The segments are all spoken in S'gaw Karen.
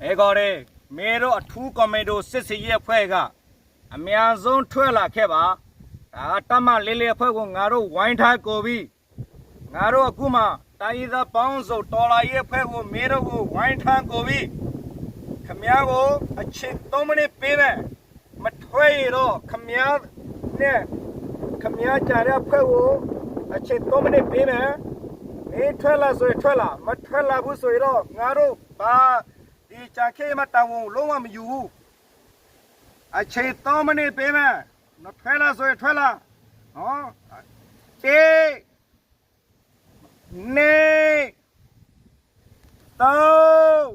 အဲဂီၢ်န့ၣ် မ့ၢ်ဒိၣ်အထူးကွန်မန်ဒိုစစ်ဆင်ရေးအဖွဲ့က အများဆုံးထွက်လာခဲ့ပါ. တၢ်မၤလ့လ့အဖွဲ့ကို ငါတို့ဝိုင်းထားကုန်ပြီ. ငါတို့အခုမှ တိုင်းရင်းသားပေါင်းစုံတော်လှန်ရေးအဖွဲ့ကို မင်းတို့ကိုဝိုင်းထားကုန်ပြီ. ခင်ဗျားကိုအချိန်သုံးမိနစ်ပေးမယ်. မထွက်ရင်တော့ ခင်ဗျားနဲ့ ခင်ဗျားကျန်တဲ့အဖွဲ့ကို အချိန်သုံးမိနစ်ပေးမယ်. မင်းထွက်လာဆိုရင်ထွက်လာ, မထွက်လာဘူးဆိုရင်တော့ ငါတို့ဘာ ဒီကျန်ခဲ့မှတာဝန်လုံးဝမယူဘူး. အချိန်သုံးမိနစ်ပေးမယ်. မထွက်လာဆိုရင်ထွက်လာ. နော်. တစ်, နှစ်, သုံး.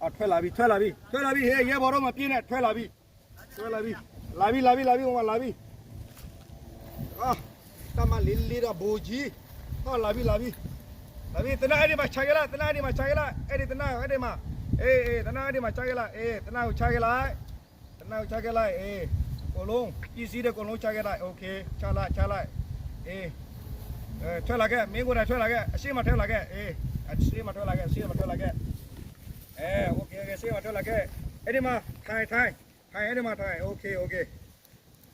အထွက်လာပြီ, ထွက်လာပြီ, ထွက်လာပြီ, ဟဲ, ရဲဘော်တို့မပြေးနဲ့, ထွက်လာပြီ, ထွက်လာပြီ, လာပြီ, လာပြီ, လာပြီ, ဟိုမှာလာပြီ. အာ, တၢ်မၤလ့လ့ဒီးဗိုလ်ကြီး, ဟော, လာပြီ, လာပြီ, လာပြီ, သေနတ်အဲ့ဒီမှာချခဲ့လိုက်, သေနတ်အဲ့ဒီမှာချခဲ့လိုက်, အဲ့ဒီသေနတ်, အဲ့ဒီမှာ, အေး, အေး, သေနတ်အဲ့ဒီမှာချခဲ့လိုက်, အေး, သေနတ်ကိုချခဲ့လိုက်. တနၢ်ချခဲ့လိုက်, အေး, ကိုလုံး, ပစ္စည်းတွေအကုန်လုံးချခဲ့လိုက်, โอเค, ချလိုက်, ချလိုက်, အေး, ထွက်လာခဲ့, မင်းကိုယ်တိုင်ထွက်လာခဲ့, အရှေ့မှာထွက်လာခဲ့, အေး, အရှေ့မှာထွက်လာခဲ့, အရှေ့မှာထွက်လာခဲ့, အဲ, โอเค, โอเค, ရှေ့မှာထွက်လာခဲ့, အဲ့ဒီမှာထိုင်, ထိုင်, ထိုင်, အဲ့ဒီမှာထိုင်, โอเค, โอเค,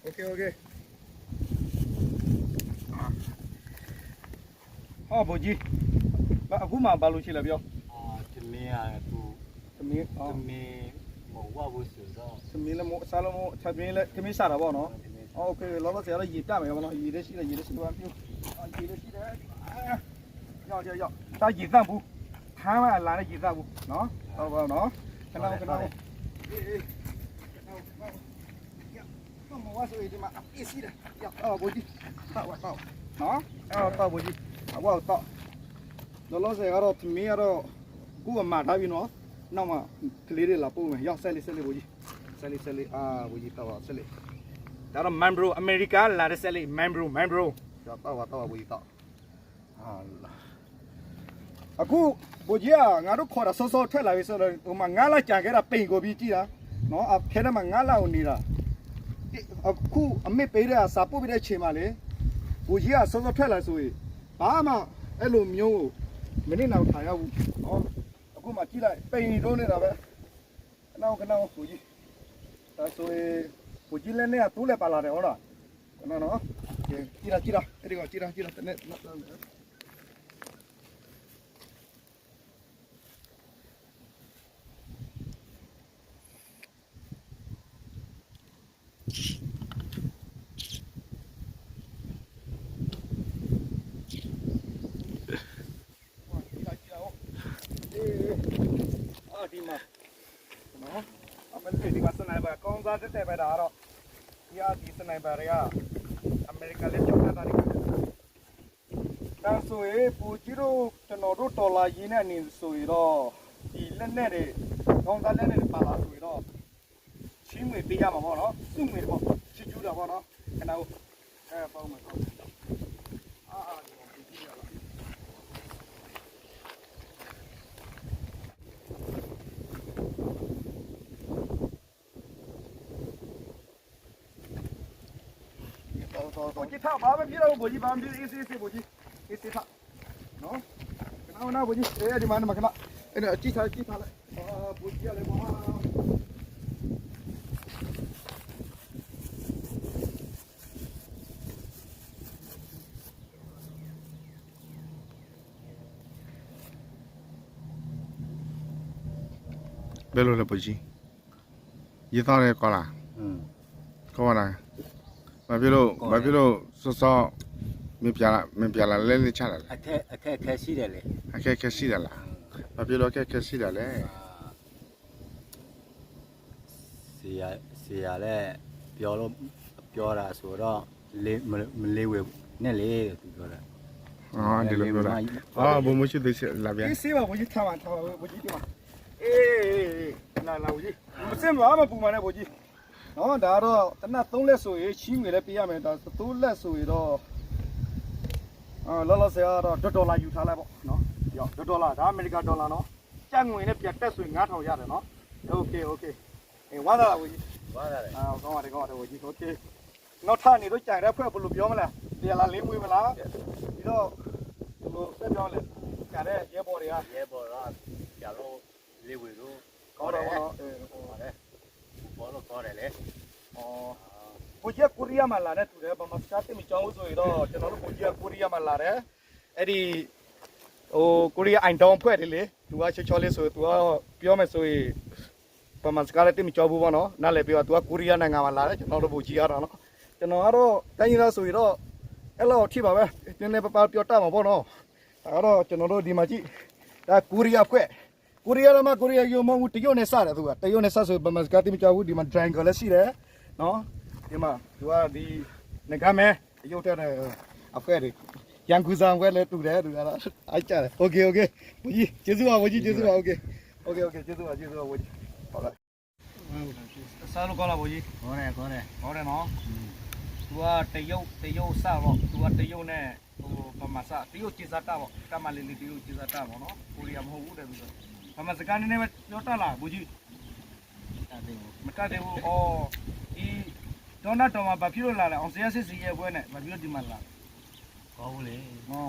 โอเค, โอเค. ဟော, ဗိုလ်ကြီး, အခုမှဘာလုပ်ချင်လဲပြော. အာ, တမင်းอ่ะ, သူ, တမင်း, တမင်း, မဝဖို့ဆိုတော့, တမင်းလည်းမစားလို့မဟုတ်, တမင်းလည်း, တမင်းစားတာပေါ့နော်. တမင်းစား. โอเค, လောလောဆယ်တော့ရေပြမယ်ပေါ့နော်, ရေလည်းရှိတယ်, ရေလည်းရှိတယ်, ရေလည်းရှိတယ်. ရောက်, ရောက်,ရောက်, တၢ်ရေသန့်ဘူး, ထမ်းလာတဲ့ရေသန့်ဘူးနော်. ဟုတ်ပါနော်. ခဏ, ခဏ, ခဏ, ခဏ, ခဏ, မဝဆိုရင်ဒီမှာအပြည့်ရှိတယ်. ရောက်တော့, ဗိုလ်ကြီး, တောက်ပါ, တောက်, နော်, အဲ့တော့တောက်, ဗိုလ်ကြီး, အဝါကိုတောက်. လောလောဆယ်ကတော့ ထမင်းကတော့ အခုအမၤထားပြီနော်. နောက်မှကလေးတွေလာပို့မယ်. ရောက်, ဆက်လေး, ဆက်လေး, ဗိုလ်ကြီး, ဆက်လေး, ဆက်လေး, အာ, ဗိုလ်ကြီး, တောက်ပါ, ဆက်လေး. ဒါတော့ Marlboro, အမေရိကလာတဲ့ ဆက်လေး, Marlboro, Marlboro. ရောက်, တောက်ပါ, တောက်ပါ, ဗိုလ်ကြီး, တောက်. အခု, ဗိုလ်ကြီးက, ငါတို့ခေါ်တာစောစောထွက်လာပြီဆိုတော့, ဟိုမှာငါးလကြာခဲ့တာ ပိန်ကုန်ပြီကြည့်တာနော်, အထဲထဲမှာငါးလကိုနေတာ. အခုအမ့ၢ်ပေးတဲ့စာပို့ပေးတဲ့အချိန်မှာလေ, ဗိုလ်ကြီးကစောစောထွက်လာဆိုရင်, ဘာမှအဲ့လိုမျိုးကို မနစ်နာကိုထိုင်ရဘူးနော်. အခုမှကြည့်လိုက်, ပိန်ကုန်နေတာပဲ. ကနၣ်, ကနၣ်, ဗိုလ်ကြီး, ဒါဆိုရင်, ဗိုလ်ကြီးလက်နဲ့က သူ့လက်ပါလာတယ်ဟုတ်လား. ကနၣ်နော်. ကြည့်တာ, ကြည့်တာ, အဲ့ဒီက, ကြည့်တာ, ကြည့်တာ, တနေ့, ဒီမှာ, အမ့ၢ်ဒီမှာ sniper ကောင်းစားတက်တက်ပဲဒါတော့, ဒီ sniper တွေက အမေရိကန်လက်ကျန်တပ်သားတွေ ဒါဆိုရင် ဗိုလ်ကြီးတို့, ကျွန်တော်တို့ တော်လှန်ရေးနဲ့ အနေဆိုရင်တော့, ဒီလက်နက်တွေ, ကောင်းစားလက်နက်တွေ ပါလာဆိုရင်တော့, ချီးငွေပေးရမှာပေါ့နော်, ဆုငွေပေါ့, ချီးကျူးတာပေါ့နော်, ခဏဦး, အဲ, ပေါ့မယ်, ပေါ့မယ်, အာ, အာ, ဒီမှာ, ဗိုလ်ကြီး, ထပ်, ဘာမှမဖြစ်တော့ဘူး, ဗိုလ်ကြီး, ဘာမှမဖြစ်, အေးဆေး, အေးဆေး, ဗိုလ်ကြီး, အေးဆေး, ထပ်, နော်, ခဏ, ခဏ, ဗိုလ်ကြီး, အဲဒီမှာ, ဒီမှာ, ခဏ, အဲ, ကြည့်ထား, ကြည့်ထားလိုက်, အာ, ဗိုလ်ကြီးကလည်း, ဘယ်လိုလဲ, ဗိုလ်ကြီး. ရေသောက်တယ်ကောင်းလား။ ကောင်းပါလား။ ဘာဖြစ်လို့, ဘာဖြစ်လို့စောစော မင်းပြန်လာ, မင်းပြန်လာလဲလဲချတာလဲ။ အခက်, အခက်အခဲရှိတယ်လေ။ အခက်အခဲရှိတယ်လား။ ဘာဖြစ်လို့အခက်အခဲရှိတာလဲ။ ဆရာ, ဆရာလည်း ပြောလို့, ပြောတာဆိုတော့, မလေးဝေနဲ့လေ, သူပြောတာ. ဒီလိုပြောတာ. အော်, ဗိုလ်မှူးရှိသူလာပြန်. အေးဆေးပါ, ဗိုလ်ကြီး, ထပ်ပါ, ထပ်ပါ, ဗိုလ်ကြီး, ထပ်ပါ. အေး, လာ, လာ, ဗိုလ်ကြီး, မစစ်မပါ, မပူမနဲ့, ဗိုလ်ကြီး. နော်, ဒါကတော့ သေနတ်သုံးလက်ဆိုရင် ချီးငွေလည်းပေးရမယ်, ဒါ သုံးလက်ဆိုရင်တော့, လောလောဆယ်ကတော့ တစ်ဒေါ်လာယူထားလိုက်ပေါ့နော်, တစ်ဒေါ်လာ, ဒါ အမေရိကန်ဒေါ်လာနော်, ကျပ်ငွေနဲ့ပြန်တွက်ဆိုရင် ငါးထောင်ရတယ်နော်. โอเค, โอเค, ဝမ်းသာလား, ဗိုလ်ကြီး. ဝမ်းသာတယ်. ကောင်းပါတယ်, ကောင်းပါတယ်, ဗိုလ်ကြီး. โอเค, နောက်ထပ်နေလို့ကျန်တဲ့အဖွဲ့ ဘယ်လိုပြောမလဲ, ပြန်လာလင်းမွေးမလား, ပြီးတော့, ဘယ်လိုဆက်ပြောလဲ, ကျန်တဲ့ရဲဘော်တွေက. ရဲဘော်တော့, ပြန်လို့ လ့ဝ့ၤဒိၣ်, ကီဒီး, ကီဒီး, ပူၤဘီလိာ်ကီဒီးလဲၣ်, ဘိးကံအကိရံယါမၤလၤဒဲး တူၢ်ဒီး ဗမာစကားသ့ၣ်မုၢ်ကၠီဖိ ဆိုရင်တော့ ကျွန်တော်တို့ ဗိုလ်ကြီး အကိရံယါ မၤလၤဒဲး, အဲ့ဒီ ဟို ကိုရီးယား အိုင်ဒေါအဖွဲ့တွေလေ, သူက ချောချောလေးဆို သူက ပြောမယ်ဆိုရင် ဗမာစကားလည်း သိပ်မကျော်ဘူးပေါ့နော်, နားလည်ပေးပါ, သူက ကိုရီးယားနိုင်ငံမှာ လာတယ်, ကျွန်တော်တို့ ဗိုလ်ကြီးကတော့နော်, ကျွန်တော်ကတော့ တိုင်းရင်းသားဆိုရင်တော့ အဲ့လောက်ထိပါပဲ, နည်းနည်းပါးပါးပြောတတ်မှာပေါ့နော်, ဒါကတော့ ကျွန်တော်တို့ ဒီမှာကြည့်, ဒါ ကိုရီးယားအဖွဲ့, ကိုရီးယားတော့မှ ကိုရီးယားရုံးမဟုတ်ဘူး, တရုတ်နဲ့စတယ်သူက, တရုတ်နဲ့စဆို ဗမာစကား သိပ်မကျော်ဘူး, ဒီမှာ Dragon လည်းရှိတယ်နော်, ဒီမှာ သူက ဒီ နဂါမဲ တရုတ်တဲ့အဖွဲ့တွေ, ရန်ကုန်စံဝဲလည်းတူတယ်, သူကတော့ အားကြတယ်, OK OK, ဗိုလ်ကြီး ကျေးဇူးပါ ဗိုလ်ကြီး ကျေးဇူးပါ, OK OK OK, ကျေးဇူးပါ ကျေးဇူးပါ ဗိုလ်ကြီး, ဟုတ်ကဲ့, စားလို့ကောင်းလား ဗိုလ်ကြီး, ကောင်းတယ် ကောင်းတယ်, ကောင်းတယ်နော်, သူကတရုတ် တရုတ်စပေါ့, သူကတရုတ်နဲ့ ဟို ဗမာစ, တရုတ်ကြေးစားတပ်ပေါ့, တပ်မလေးလေး တရုတ်ကြေးစားတပ်ပေါ့နော်, ကိုရီးယားမဟုတ်ဘူးတဲ့သူက, ဗမာစကားနည်းနည်းပဲပြောတတ်လား ဗိုလ်ကြီး, မတတ်သေးဘူး, မတတ်သေးဘူး, အော်, ဒီ ဒေါ်နန်းတော်မှာ ဘာဖြစ်လို့လာလဲ, အောင်ဆန်းစစ်ဆင်ရေးပွဲနဲ့ ဘာဖြစ်လို့ဒီမှာလာလဲ, ကောင်းဘူးလေ,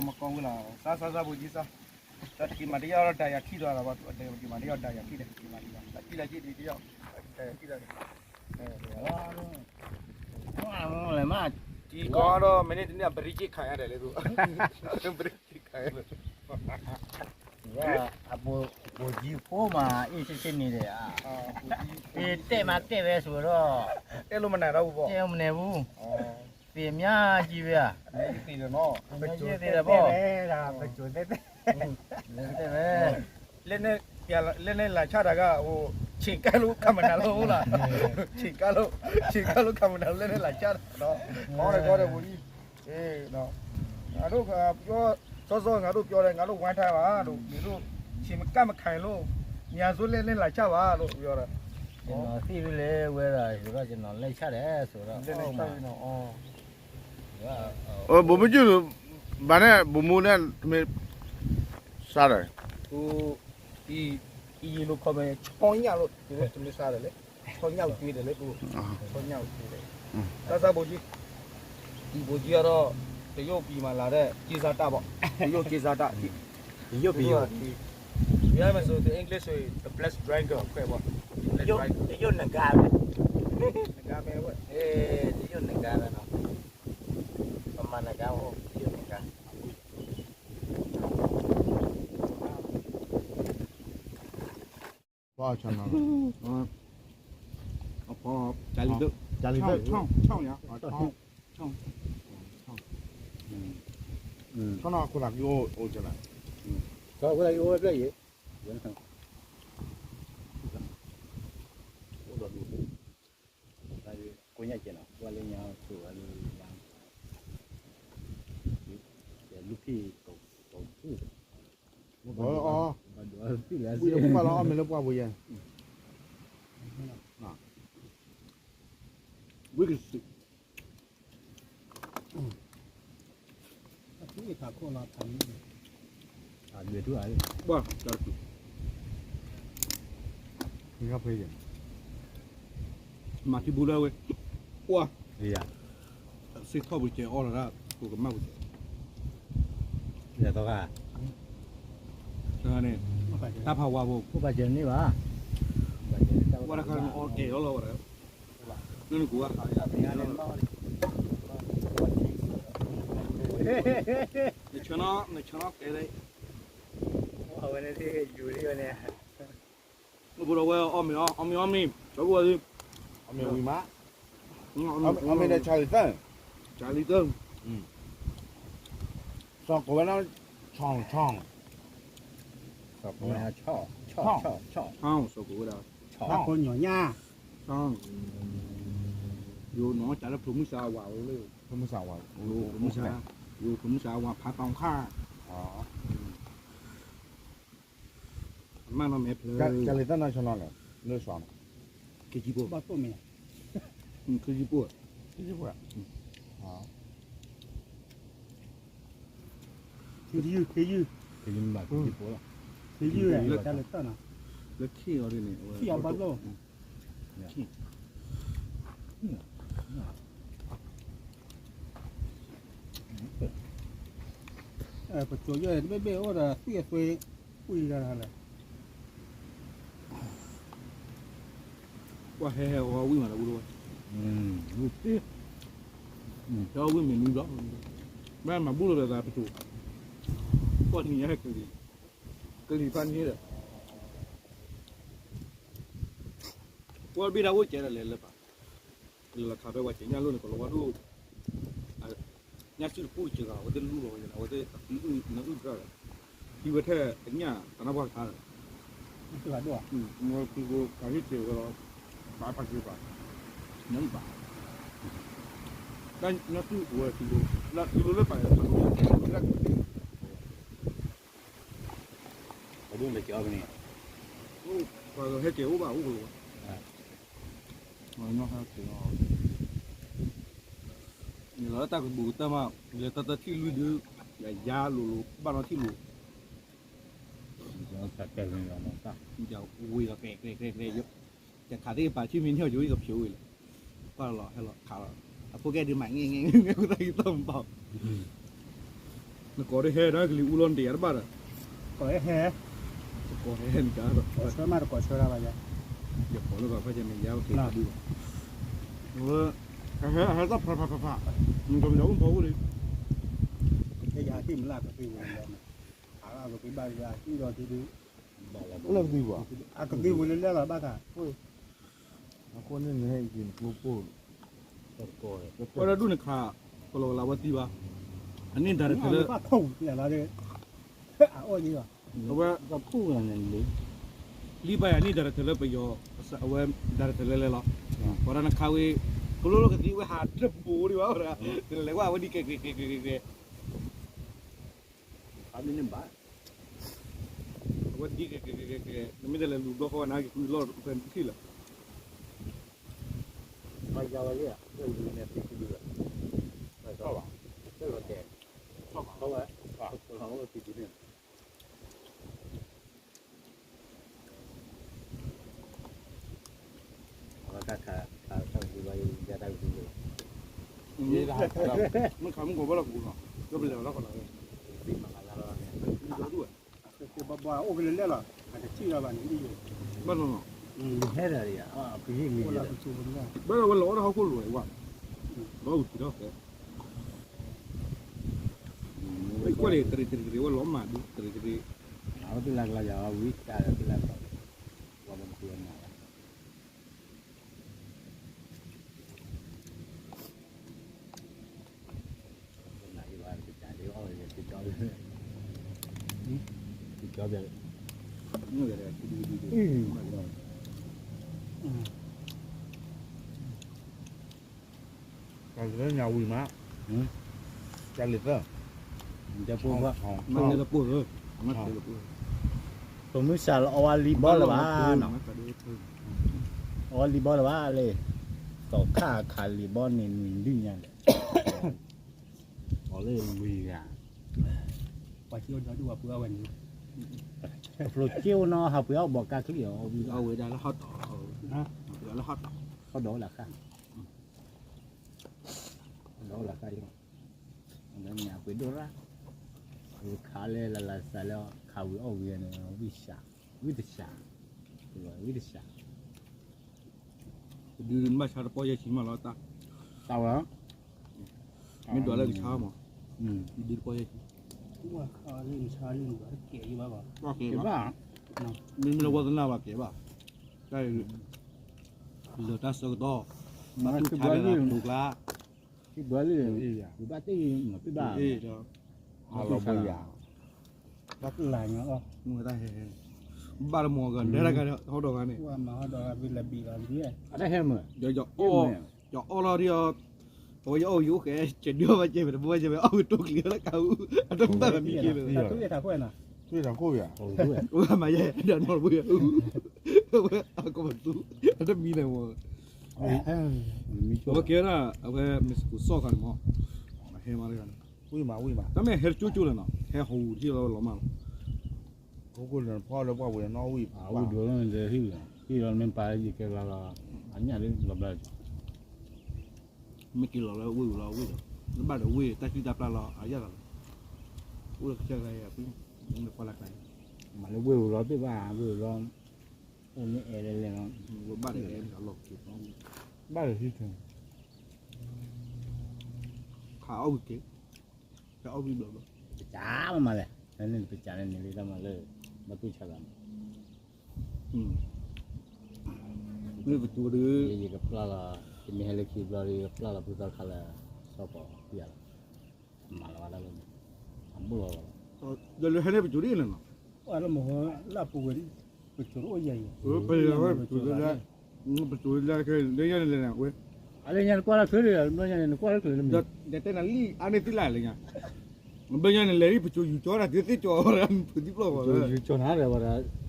မကောင်းဘူးလား, စားစားစား ဗိုလ်ကြီးစား, ဒီးတက့ၤမၤတယောက်တော့ ဒါယၤထိသွားတာပေါ့, ဒီးတက့ၤမၤတယောက် ဒါယၤထိတယ်, တက့ၤမၤတယောက် ဒါထိတာရှိတယ် တယောက် ဒါယၤထိတာတယ်, လဲၤမး, ဒီကောင်ကတော့ မနေ့တနေ့က ဘရစ်ကြီးခံရတယ်လေ သူ, ဘရစ်ကြီးခံရတယ်, အပူၤ ပူၤကြီးဖိမှာ အေးဆေးဆေးနေတယ်, တဲမှတဲဝဲဆိုတော့ တဲလို့မနုၤတော့ဘူးပေါ့, တဲလို့မနုၤဘူး, သေအများကြီးပဲ, အများကြီးသေတယ်နော်, အများကြီးသေတယ်ပေါ့, ပကြိုတဲတဲ, တဲပဲ, လက်နက်ပြလာ, လက်နက်လာချတာက ဟို ခြေကပ်လို့ ခံမနာလို့ ဟုတ်လား, ခြေကပ်လို့ ခြေကပ်လို့ ခံမနာလို့ လက်နက်လာချတာနော်, ကောင်းတယ် ကောင်းတယ် ဗိုလ်ကြီး, အေးနော်, ငါတို့ကပြော, စောစော ငါတို့ပြောတယ်, ငါတို့ဝမ်းထားပါလို့, နေလို့ ခြေမကပ်မခိုင်လို့, ညာဆို လက်နက်လာချပါလို့ ပြောတယ်, ကျွန်တော်သိပြီလေ, ဝဲတာဆိုတော့ ကျွန်တော်လက်ချတယ်ဆိုတော့ လက်နက်ချပြီနော်, ဗိုလ်မှူးကြီး, ဘာနဲ့ ဗိုလ်မှူးနဲ့ သမင်းစားတယ်, ဟို, ဒီ, ဒီရေလိုခေါ်မယ်, ချောညှပ်လို့ သူတို့ သမင်းစားတယ်လေ, ချောညှပ်ကိုကျွေးတယ်လေ သူတို့, ချောညှပ်ကိုကျွေးတယ်, စားစား ဗိုလ်ကြီး, ဒီ ဗိုလ်ကြီးကတော့ တရုတ်ပြည်မှာလာတဲ့ ကြေးစားတပ်ပေါ့, တရုတ်ကြေးစားတပ်, တရုတ်ပြည်, ပြောရမယ်ဆို the English ဆိုရင် the Black Dragon အဖွဲ့ပေါ့, တရုတ်နဂါးပဲ, နဂါးပဲ, အေး, တရုတ်နဂါးပဲနော်, ဗမာနဂါးမဟုတ်ဘူး, တရုတ်နဂါး. ဘၣ်ဆၣ်နီၤ, အဖီ, ကလီၤ, ကလီၤ, ဆီၣ်, ဆီၣ်, ဆီၣ်နီၤ အခိၣ်သးကအိၣ်အိၣ်ကလီၤ, ဆီၣ်နီၤအခိၣ်သးကအိၣ်ဝဲဖျၢၣ်အံၤ, အိၣ်ဒီးဒူၣ်, ကိးညါကဲနီၤ ကွၢ်လၢညါဆိၣ်ဝဲလၢညါ, ကဲလူၤဖံး, ကီၢ်, ဘၣ်ဒိးအီၣ်, ဘၣ်ဒိးအီၣ်ဖံးလၢ, ဘၣ်လီၤအီၣ်မ့ၢ်လၢပှၢ်ပူၤယဲ, ဝံကစံး, ဘၣ်, မၤထံဘူလၢဝဲ, ကွၢ်, စ့ထီၣ်ပူၤကဲအီၣ်လီၤဒၣ်, ပကမၣ်ပူၤကဲ, တၢ်ဖးဝါဖိ, ဝါတခါန့ၣ် အီၣ်ကဲအီၣ်လီၤဝဲဒၣ်, နနကဝါခးယၤ, နဆၢနီၤ, နဆၢနီၤကဲလၢ, ဝဲန့ၣ်, မ့ၢ်ဖိဒီးဝဲအီၣ်မ့ၤအီၣ်, အီၣ်မ့ၤအီၣ်မ့ၤ, အီၣ်မ့ၤဝံၤမး, အီၣ်မ့ၤဒီး ဆၣ်လံၤသၢ, ဆၣ်လံၤသၢ, စီၤကိးဝဲဒၣ်, ဆီၣ်, ဆီၣ်, ဆီၣ်ကိးဝဲဒၣ်, ဆီၣ်, ဆီၣ်, ဆီၣ်ကိးဝဲဒၣ်, ဆီၣ်, ယိၤနီၢ်ကၢ်လၢဖျိမုၢ်စၢ်ဝၤလၢ, ဖျိမုၢ်စၢ်ဝၤ, ဖျိမုၢ်စၢ်, ယိၤဖျိမုၢ်စၢ်ဝၤဖးတီၤခါ မ့ၢ်နီၢ်မဲာ်ဖျၢၣ်, ကလဲၤတၢ်နီၢ်ဆီနီၤလဲၣ်, လၢဆီနီၤ, ခ့ယုၢ်ဖိ, ခ့ယုၢ်ဖိ, ခ့ယုၢ်ဖိ, ခ့ယုၢ်, ခ့ယုၢ်, ခ့ယုၢ်မ့ၢ်ဘၣ်ခ့ယုၢ်ဖိလီၤ, ခ့ယုၢ်, လၢခ့အီၤဒ်န့ၣ်, ခ့အီၤဘၣ်ဘျီ ပစိၤယဲၢ်တဘ့ၣ်ဘ့ၣ်အိၣ်ဒီး သွံၣ်အသွံၣ် ကွံာ်လီၤလၢ, ဟဲဟဲအီၣ်ဝံၣ်မးဒီးဘူၣ်လီၤဝဲ, ဝံၣ်မ့ၢ်နွံဘျီ, မ့ၢ်မၤဘူၣ်လီၤဒီးသးပစိၤ, ပှၤနံၤညါဟဲကလံၤ, ကလံၤဖးန့ၣ်ဒီး ပှၤဘ့ၣ်တၢ်အိၣ်ကဲဒီးလဲၤလၢပၤ, လဲၤလီၤခးဖဲပှၤကဲညၣ်လိၣ်န့ၣ် ကလီၤဝါဒိၣ်, ညၣ်စုတပူၤတစှၤ အဝဲသ့ၣ်လူလီၤဝဲန့ၣ် အဝဲသ့ၣ်နအုၣ်တြၢ်ဒီး, ဟံးဝဲထဲအညၣ်တၢ်နၢ်ပှၢ်တခါဒီး, မ့ၢ်ပှၤကဟ့ၣ်ကဲဝဲလီၤ, ဘၣ်ဖးက့ၤပၤ, နအုၣ်ဘၣ်, တၢ်ညၣ်စုဝဲထံလိ, ထံလိလၢပၤ, ပှၤဒိၣ်န့ၣ်ကဲအီၤကန့ၣ်, ပှၤဟဲကဲအိၣ်ဘၣ်အိၣ်ကလီၤဝဲ, န့ၣ်လီၤတၢ်ကဘူၣ်ကတၢၢ်မး, လဲၤတၢ်တၢ်ထံၣ်လွံၢ်ဒု, ယၤယၤလိၤလိၤ ဘၣ်နီၣ်ထံၣ်လိၤ, ဝ့ၤလီၤကဲကဲကဲကဲ, ယခးသ့ၣ်ပာ်ဆံမ့ၢ်န့ၢ်အီၤ ယဝံၣ်ကဖျိဝံၤလီၤ, ကွၢ်လီၤဟဲလီၤခးလီၤ, အဖိကဲဒုးမၤငဲၢ်ငဲၢ်ငဲၢ် ဃုသၣ်ဂံၢ်သီၣ်မပာ်, နကိးဒ်ဟဲဒၣ်ကလံၤအူလီၤနတယၤတဘၣ်ဒီး, ကိးဒ်ဟဲ, ကိးဟဲနကါဒီး, ကိးဆၢမးတကိးဆၢဒၣ်ဘၣ်ယၤ, ယကိးလၢပၤဖးယၤန့ၣ် ယၤက့ၤဒုးဘၣ်, အဟဲတၢ်ဖးဖးဖးဖး, နကမၤအိၣ်ဖီအိၣ်လံ, ယဟးတံၢ်မလၢကသ့ဝဲလီၤ, အကသ့ဘၣ်ယၤတံၢ်ဒီးတံၢ်ဒုး, လၢကသံဘၣ်, အကသ့ဝဲလၢလဲၣ်လီၤဘၣ်သး, အဃိန့ၣ်နဟဲက့ၤနကျိပိၢ်, ပှၤဒၣ်ဒူၣ်န့ၣ်ခး, ကလီၤကလးဝဲသံဘၣ်, အန့ၣ်ဒၣ်တထၢၣ်လၢ, အီၣ်, အဝဲ, လံဘၣ်ယၤန့ၣ်ဒၣ်တထၢၣ်လၢပယီၤ, အဝဲဒၣ်တထၢၣ်လၢလဲၤလီၤ, ပှၤဒၣ်နခးဝဲ, ကလိလိကသံဝဲဟးတဘိဒံးဘၣ်ဝဲဒၣ်, ကလဲၤဝဲအဝဲဒ်ကဲကဲကဲကဲကဲကဲ အမ့ၢ်န့ၣ်ဘၣ်, အဝဲဒ်ကဲကဲကဲကဲကဲ, နမ့ၢ်တလဲၤလူၤဘျီဃီနက့ၤဃုလီၢ်ဖဲထံၣ်လၢာ်, ဘၣ်ယါဝဲလံ, လၢလူၤန့ၣ်သံကဒုလၢာ်, ဘၣ်, လၢကဲ, ဘၣ်, လၢကဲ, အဝဲတၢ်ခး, ခးတၢ်ကဒုဘၣ်ယါတၢ်ကဒုလၢာ်, မ့ၢ်ခးမုၢ်ကီးဘၣ်လီၤကပူၤနီၤ, ဒီးပလဲၤလီၤလီၤကီးလီၤ, ဘၣ်ဘၣ်အိၣ်ကလၢလဲၣ်လီၤ, အတထံၣ်လီၤဘၣ်န့ၣ်, ဘၣ်နီၤနီၤ, ဟဲဒၣ်, ဘၣ်ဒီးဝဲလီၤအီၣ်တၢ်ဟီၣ်ခိၣ်လိၤဝဲ, လီၤအုၣ်ထံထီၣ်ဖဲ ကွၢ်လံ တရံးတရံးတရံး ဝဲလီၤမၢ်ဒုး တရံးတရံး, အဝဲသ့ၣ်လၢကလီၤယၤဝံၤ ကၢ်လၢသ့ၣ်လၢကီၢ်, ဝဲလၢမၤလၢ နအံၤဘၣ် ကစၢ်ဒ်အီၣ်ဝဲ ကကီ, ကကီ, တၢ်လၢညါဝံၤမး, တၢ်လၢသၢ, တၢ်လၢပှိၢ်, ပမုၢ်စးလၢအီၣ်ဝဲလံဘီလၢၤဘၣ်နီၤ, အီၣ်ဝဲလံဘီလၢၤဘၣ်လၢ, သီခါခးလံဘီန့ၣ် နွံဒုညါလဲၣ်, အီၣ်လၢလွံၢ်ဂၤ, ပှၤကၠိဒီဒူၣ်ပှၤပှ့ၤအီၣ်ဝဲန့ၣ်, ဖျိကၠိနီၤ ဟးပှ့ၤအီၣ်ဘီကါချံၣ်အီၤ, အီၣ်ဝဲဒၣ်လၢဟီၣ်တီၣ်, ဟးပှ့ၤအီၣ်လၢဟီၣ်တီၣ်, ဟီၣ်ဒီးလၢခါ ဒီးလၢခါအံၤ, လၢညါပှ့ၤဒိၣ်ရၣ်, ခးလၢလၢလၢစးလၢ ခးဝံၤအီၣ်ဝံၤန့ၣ် ဝံၣ်စှၤ, ဝံၣ်တစှၤ, ဝံၣ်တစှၤ, ဒုးဒုးနဘၣ်ဆါတပီၢ်ယဲၢ်ဆံမးလီၤတၢ်, တၢ်ဝဲ, မ့ၢ်ဒွးလၢကဆါမး, ဒုးတပီၢ်ယဲၢ်ဆံ, ကဲဘၣ်, မ့မ့ၢ်လၢဝဲသနာ်ဘၣ်ကဲဘၣ်, တၢ်အံၤ, လၢတၢ်ဆၢကတီၢ်, ဘၣ်တူၢ်ဆါလၢပူၤကျါ, ဘၣ်တ့ၢ်မၤတ့ၢ်ဘၣ်, ဘၣ်လီၤဘၣ်ယၤ, ဘၣ်တၢ်ဟဲ, ဘၣ်တမီၤကဒီးတၢ်ကဟီၣ်ဒီးဂၤန့ၣ်, အတၢ်ဟဲမး, ယအီၣ်လီၤဒ်အီၤ, ယအီၣ်လီၤဒ်အီၤ, အဝဲယအီၣ်ယအိၣ်ဃဲ, ကဲဒုးအီၣ်ဘၣ်ကဲဖဲတဘိဝဲကဲဖဲအီၣ်ဝံၤတိၢ်ကျံၤလၢကါအူ, အတမံၤကဲလၢ, ဝဲမၤယဲဒၣ်နီတဘိယအူ, ဝဲအကီၢ်ပသူ, အတမံၤလဲၣ်မး, အဝဲကဲဒၣ် အဝဲမ့ၢ်စကိးစီၣ်ခါန့ၣ်မး, ဟဲမးတဂၤန့ၣ်, တၢ်မ့ၢ်ဟဲတကၠိကၠိလဲၣ်နီၤ, ဟဲဟီၣ်ဝူၤထံၣ်လီၤဝဲလီၤမးလီၤ, ဖီလၢပှၢ်ဝဲနီၣ်ဝံၣ်, အဝံၣ်ဒိၣ်လီၤန့ၣ်ဟံၣ်လီၤ, ဟံၣ်လီၤမ့ၢ်ပာ်ယကဲလီၤလီၤ, အညၣ်လၢလီၤဘျါ မ့ၢ်က့ၤလီၤလၢဝ့ၢ်ဝံၤလီၤဝ့ၢ်ဒီး, နဘၣ်ဒီးဝ့ၢ်တၢ်စံၣ်တၢ်ပျၢ်လီၤ အယၣ်လီၤလီၤ, အိၣ်လၢကစၢ်ကရၢယၤဖု, နကွၢ်လၢကျါ, မၤလၢဝ့ၢ်ဝံၤလီၤသ့ၣ်ဘၣ် ဝ့ၢ်ဝံၤလီၤ, အိၣ်မ့ၢ်အဲၣ်လဲၣ်လဲၣ်နီၤ, ဘၣ်ဒီးဟံၣ်ထံ, ဘၣ်ဒီးဟံၣ်ထံ, ခးအီၣ်ဝံၤက့ၤ, ခးအီၣ်ဝံၤဘျီဘျီ, ပစးမးမးလဲၣ်, နပစးန့ၣ်န့ၣ်လံတၢ်မၤလၢ ဘၣ်တူၢ်ဆါသးန့ၣ်, မ့ၢ်ပတူၢ်ဒီး ယကပျၢ်လီၤ, ယမ့ၢ်ဟဲလၢခံဘျီဒီး ယကပျၢ်လီၤဖုသီခါလၢ စီၤပီၤဖံးယၤလီၤ, မၤလီၤဝဲဒၣ်လၢန့ၣ်, အဘိၣ်လီၤလီၤ, ဒီးလၢဟဲန့ၣ်ပတူၢ်ဒ်လဲၣ်နီၤ, လၢမဟိလၢအပူၤဝဲဒၣ်, ပတူၢ်အိၣ်ယၤအံၤ, ပတူၢ်လၢ ပတူၢ်လၢ လၢယၤန့ၣ်လဲၣ်န့ၣ်ဝဲ, အလၢညါနကွၢ်လၢချ့လံ, ဘျီညါန့ၣ်နကွၢ်လၢချ့လၢမ့ၢ်, ဒီးတဲနၤလံ အါန့ၢ်သ့ၣ်လၢ်လၢညါ, ဘျီညါန့ၣ်လဲၤဒ်ပစိၤယူၤကၠီတၢ်သ့ၣ်သ့ၣ်ကၠီဝဲဒၣ် ဖုသံပျီၢ်ဝဲ, ယူၤကၠီနၤဒီးဝဲဒၣ်, ဟဲက့ၤ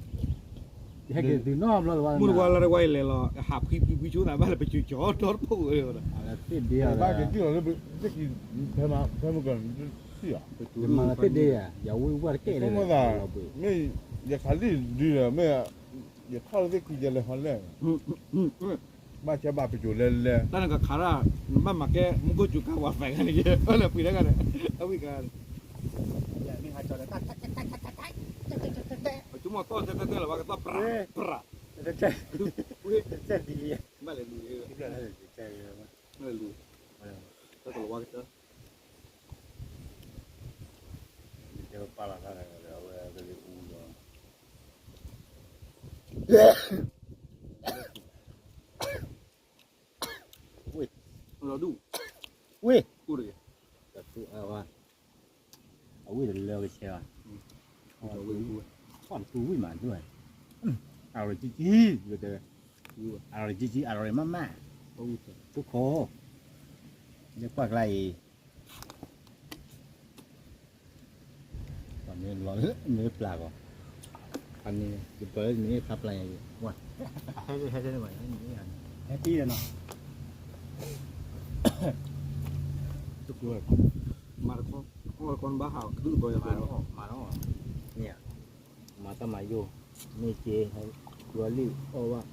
သုနီတဘျီလၢၤဘၣ်, မုၢ်တဝါလါတဝါအံၤလဲၤလီၤ ဟးဖှံဖှံဖှံဆိသးဘၣ်လၢပစိၤကၠီတီတဖီၣ်ဝဲဒၣ်, သ့ၣ်ဒ့ဧါ, ဘၣ်က့ၤတံၢ်လီၤလၢ ဖဲမုၢ်ကီၢ် ယမၤလီၤသ့ၣ်ဒ့ဧါ, ယဝံၣ်ဝၣ်တကဲလၢၤ, မ့ၢ်ယခးလံၢ်ဒုဒီး မ့ၢ် ယထီၣ်လၢသ့ၣ်ခံယလဲၤဟီလဲၣ်, ဘၣ်ဆဲဘၣ်ပစိၤလဲၤလဲၤ, တၢ်နကခးဒၣ် နဘၣ်မၤကဲ မူခိၣ်စူၤကါဝါဖဲဂၤန့ၣ် အလၢပှ့ၤတဂၤန့ၣ် အဝံၣ်ကါန့ၣ်, အဆိကမိၣ်သီၣ်တဲတဲတဲလီၤ ဘၣ်ကသီၣ်ပြးပြး, ဘၣ်လဲၤလူၤ, ဘၣ်လဲၤလူၤ, တၢ်ကလီၤဝါကတၢၢ် ပာ်လီၤတၢ်ဒီး အဝဲကလံၤအူလီၤ, ဝ့ၢ်, လီၤဒူၣ်, ဝ့ၢ်, ကူၣ်တဂ့ၤ, တတူၢ်အါဝါ, အဝ့ၢ်တလၢကဆဲးဘၣ်, ထီၣ်တတူၢ်ဝံၣ်မးဒိၣ်, အရိၤကံကံ, အရိၤကံကံ အရိၤမးမး, ထူခိၣ်, လၢကွၢ်ကျါအံၤ ပှၤမ့ၢ်လီၤမ့ၢ်ပျၢ်ဂီၤ, ပှၤမ့ၢ်ဖးပျၢ်ယၤ, ဟဲတံၢ်ဒီးနီၤ, တကူ, မၤတခီ, မၤတခီ, မၤတၢ်မၤယိာ်, မ့ၢ်က့ၤ, ကျီလံၣ်အီၣ်ဘၣ်,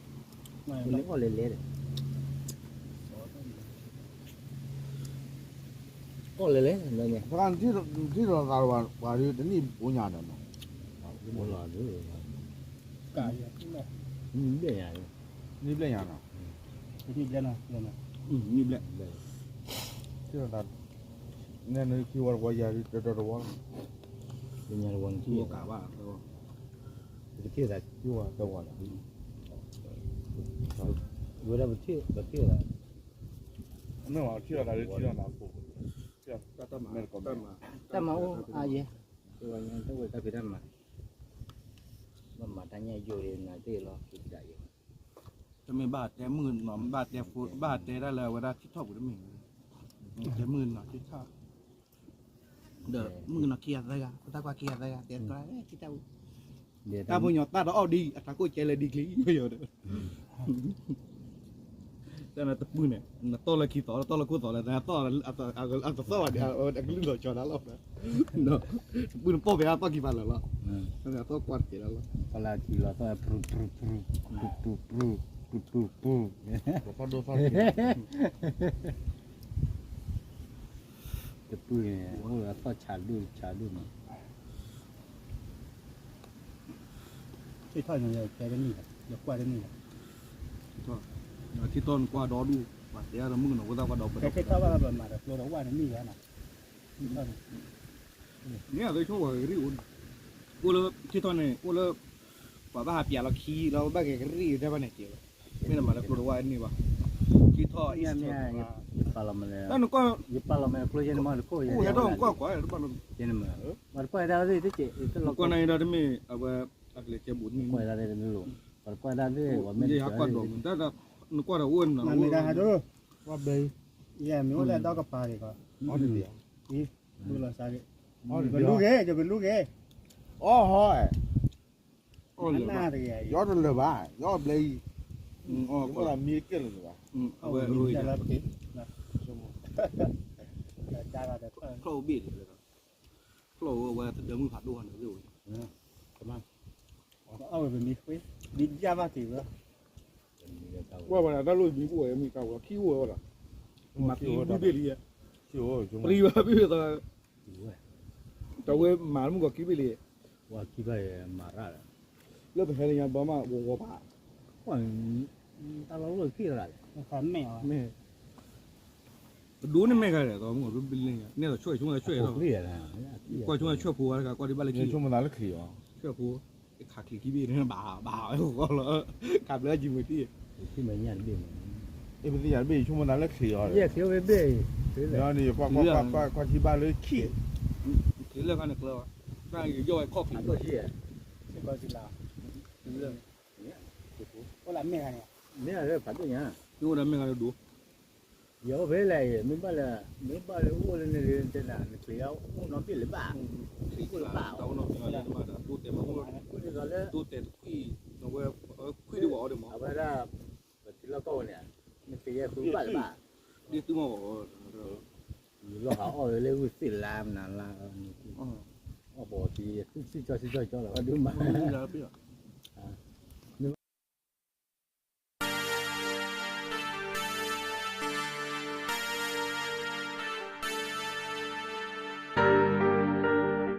မ့ၢ်အီၣ်လဲၤလဲၤဒီး ကီၢ်လဲၤလဲၤ, ထံၣ်လီၤသးပှၤဒုးတနံၣ်ဘိညါဒီးနီၤ, နံၣ်ဘျဲၣ်ညါ, နံၣ်ဘျဲၣ်ညါနီၤ, နံၣ်ဘျဲၣ်, နံၣ်ဘျဲၣ်, ထံၣ်လီၤသး, နဲနခံဝီတဝီယၤဒုးတတီတဝီလီၤ, ညါတဝီနထံၣ်, ကဘၣ်, ပကထံၣ်သး, ထံၣ်ဝီတဝီလီၤ, ဝဲဒၣ်ပထံၣ်, ပထံၣ်သး မ့ၢ်ထံၣ်လီၤသးလၢထံၣ်လီၤသးအပူၤ, တၢ်မၤအိၣ်အါယဲ, တၢ်ဝဲတၢ်ဖံးတၢ်မၤ, ဘၣ်မၤတၢ်ညၣ်ယိာ်ဒီးနၤသ့ၣ်လီၤ, က့ၤဒၣ်ယဲ, တမ့ၢ်ဘၣ်တဲမုၢ်နီၤ, ဘၣ်တဲ, ဘၣ်တဲဒၣ်လၢအဝဲဒၣ်ထံထီၣ်ပူၤတမ့ၢ်, တဲမုၢ်နီၤထံထီၣ်, ဒီးမုၢ်ကနီၤခံဂၤသၢဂၤ, ပတၢ်ကွၢ်ခံဂၤသၢဂၤ, တဲတၢ်ဝဲ, တၢ်ဖိညီတၢ်တအီၣ်ဒ်အံၤ, အတၢ်ကိၣ်ကဲလၢဒ်ချံ, တၢ်နတပုၢ်န့ၣ်, နတီၢ်လၢခံသီ, တီၢ်လၢခိၣ်သီလၢ, အတသီၣ်ဘၣ်ဒ်, အကလုၢ်လီၤဆီဒၣ်လီၤ, တပုၢ်နပီၢ်ဖဲအသီၣ်ခံဖးလၢာ်လီၤ, အသီၣ်ကွၢ်တကဲလၢာ်လီၤ, ဖီလာ်ထံလီၤသီၣ်ပြူၤပြူၤပြူၤ, ပြူၤပြူၤပြူၤ, တပုၢ်န့ၣ်, အိၣ်လၢအသီၣ်ဆးဒိၣ်ဆးဒိၣ်မး ထံထီၣ်န့ၣ် ယတဲတန့ၢ်ဘၣ်, ယကွၢ်တန့ၢ်ဘၣ်, ထံထီၣ်နကွၢ်ဒီဒူၣ်, ပှၤတဲအါဒီးမုၣ်ကနီၤဝဲသၣ်ကွၢ်ဒီပဒီ, ထံထီၣ်ဘၣ်ဘၣ်မၤဒီးကျိဒီးဝၣ်န့ၣ်မ့ၢ်ယါနီၤ, ထံထီၣ်န့ၣ်, မ့ၢ်အသးဆိကမိၣ်ပှၤကရံၣ်အိၣ်န့ၣ်, အိၣ်လၢထံထီၣ်န့ၣ် အိၣ်လၢ ပှၤဘၣ်ဟးပျးလီၤခံလီၤ ဘၣ်က့ၤကရံၣ်တၢ်ဘၣ်န့ၣ်က့ၤဝဲ, မ့ၢ်နမၤလၢကျိဒီးဝၣ်န့ၢ်ဘၣ်, ထံထီၣ်အံၤ, ယပာ်လီၤမ့ၢ်ကျိယဲန့ၣ်မ့ၢ်တခိၣ်, ဟဲထီၣ်ကွၢ်ကွၢ်, ပှၤတကွၢ်ဒၣ်သ့ၣ်တက့ၢ်, ကွၢ်နၤအံၤဒီးတမ့ၢ်အဝဲ, အကလဲၤကဲဘူးန့ၢ်, ကွၢ်ဒၣ်သ့ၣ်တမ့ၢ်လိၤ, ပှၤတကွၢ်ဒၣ်သ့ၣ်, နကွၢ်ဒီးအိၣ်န့ၣ်, ဝၣ်ဘျဲ, ယမ့ၢ်အိၣ်လၢဒီကပၤက့ၤကီး, အီၣ်တဘျီ, ကလူၤက့ၤ, ကလူၤက့ၤ, အီၣ်ဟီ, ယအီၣ်တလၢာ်ဘၣ်, ယအီၣ်ဘျဲအံၤ, မ့ၢ်ကဲလၢာ်ဘၣ်, အဝဲ, ဖျီၣ်အိၣ်ဘ့ၣ်လံ, ဖျီၣ်အိၣ်ဝဲတဒၢမုၢ်ဖးဒိၣ်န့ၣ်, အဝဲပမ့ၢ်ဃ့, ဒ်ယၢ်ဘၣ်က့ၤဝဲ, ကွၢ်ဝဲဒၣ်တၢ်လိၣ်မံၤဘိၣ်ဝဲမ့ၢ်ကါဝဲ ခံအိၣ်ဝဲဒၣ်, မၤခံဘ့ၣ်လံ, ပရံဝဲဘ့ၣ်သး, တဝဲမၤမုၢ်ကီၤခံဘ့ၣ်လံ, ဝၤခံဘ့ၣ်မၤရၣ်လီၤ, လၢပဟဲလၢညါဘီမး ဝီၤဝီၤပာ် ကွၢ်, တၢ်လီၢ်လီၢ်ခံလီၤ, မ့ၢ်, ပဒိးန့ၢ်မဲၢ်ဂၤဒီး မ့ၢ်, န့ၣ်ဒီးဆွဲၣ်ဆိကမိၣ်သးဆွဲၣ်, ကွၢ်ဆိကမိၣ်သးဆွဲၣ်ဖိဝဲတခါ ကွၢ်ဒံးဘၣ်လၢခံ, ဆိကမိၣ်သးလၢချံးအီၤ, ဆွဲၣ်ဖိ, ခးချံးခံဘ့ၣ်န့ၣ် ဘၣ်ဘၣ်ဝဲဃီလီၤ, ခးဘျၢကံမုၢ်တံၢ်, ပသ့ၣ်ညါတဘ့ၣ်, ပသ့ၣ်ညါတဘ့ၣ် ဆိကမိၣ်သးလၢချံးအီၤ, ယဲၢ်ချံးဝဲဘ့ၣ်, ကွၢ်ထံဘၣ်လၢခံ, ချံးလၢခါန့ၣ်ကျၢၤ, တၢ်ယီဝဲခီၣ်ချံး, အိၣ်လၢမဲၢ်ဂၤန့ၣ်, မ့ၢ်အိၣ်ဒီးမဲၢ်ဂၤဒီးဒိး, ယအိၣ်ဖဲလဲၣ်, မ့ၢ်ဘၣ်လၢ, မ့ၢ်ဘၣ်လၢအိၣ်လၢန့ၣ်တဲနၤ နချံးအအိၣ်နီတဘ့ၣ်လၢၤဘၣ်, ချံးအိၣ်လၢၤဘၣ်, ဒ်သိးလၢ, ဒ်သိးလၢ, အဝဲဒၣ်, ပထံလီၢ်ကီၢ်ဝဲန့ၣ်, နချံးယဲၢ်ဃုဘၣ်လၢၤဘၣ်, ဒ်သုမီၢ်ဂီၤ, ယလီၤဟးအီၣ်ဝဲလၢဝ့ၢ်သ့ၣ်လါမနၤလါ, အီၣ်ပီၤတံၤ သူၣ်ဆံၣ်ကၠီဆံၣ်ကၠီလီၤ ဘၣ်ဒုးမး,